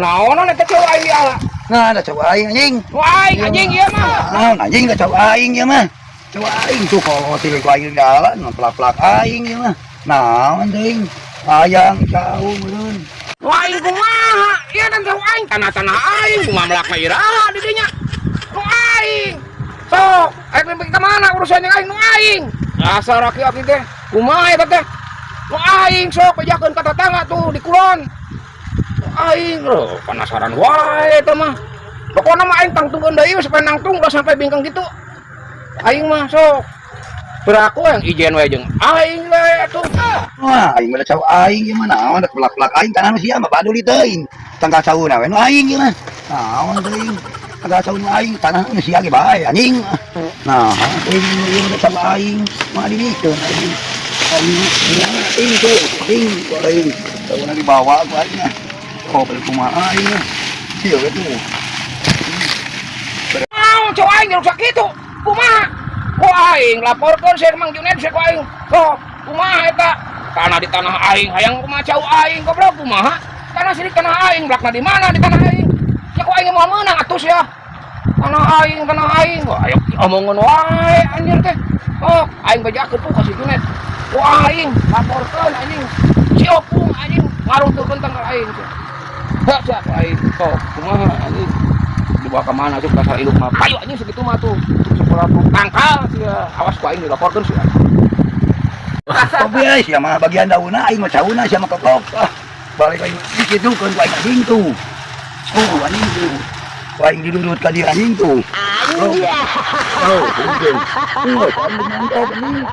Naon eta cau aing diala? Nah, da cau aing, anjing. Nu aing, anjing, ieu mah. Naon, anjing, da cau aing ieu mah. Cau aing tuh kalau teh ku aing diala, pelak-pelak aing ieu mah. Naon teuing? Hayang cau meureun. Nu aing kumaha? Ieu dan cau aing, tanah-tanah aing kumaha melakna iraha di dinya. Nu aing. Sok, aing lebih ka mana urusan jeung aing, nu aing. Dasar aki-aki teh. Kumaha eta teh? Nu aing sok bejakeun ka tetangga tuh di kulon. Nu aing loh, penasaran wae eta mah. Pokokna mah aing tangtungkeun deui supaya nangtung ulah sampai bingkeng gitu. Aing mah sok. Beraku yang ijen we jeung aing we atuh. Wah, aing mah da cau aing ieu mah, naon da pelak-pelak aing tanah mah sia mah baduli teuing. Tanggal cauna we nu aing ieu mah. Naon teuing? Tanggal cau nu aing tanah nu sia ge bae, anjing. Nah, teuing ieu mah da cau aing. Mah dibikeun aing. Aing teuing tuh, teuing ku aing. Cauna dibawa ku aing mah. Oh, balik kumaha aing mah. Sia we tuh. Naon cau aing dirusak kitu? Kumaha? Ku aing laporkeun sia Mang Junet sia ku aing. Sok, kumaha eta? Tanah di tanah aing, hayang kumaha cau aing goblok kumaha? Tanah sini tanah aing, belakna di mana di tanah aing? Ya ku aing moal meunang atuh sia. Tanah aing, tanah aing. Wah, ayo omongan wae anjir teh. Oh, aing bejakeun tuh ka si Junet. Ku aing laporkeun, anjing. Si Opung anjing ngaruntuhkeun tanggal aing. Hak sia ku aing. Sok, kumaha anjing? Dibawa ke mana sih kasar induk mah? Payu anjing segitu mah tuh. Sekolah tuh tangkal sia. Awas ku aing dilaporkeun sia. Oh, biasa sia mah bagian daunna, aing mah cauna sia mah kokok. Ah, balik aing dikitukeun ku aing anjing tuh. Oh, anjing tuh. Ku aing didudut ka dia anjing tuh. Oh, oh, mungkin. Oh, anjing mantap anjing.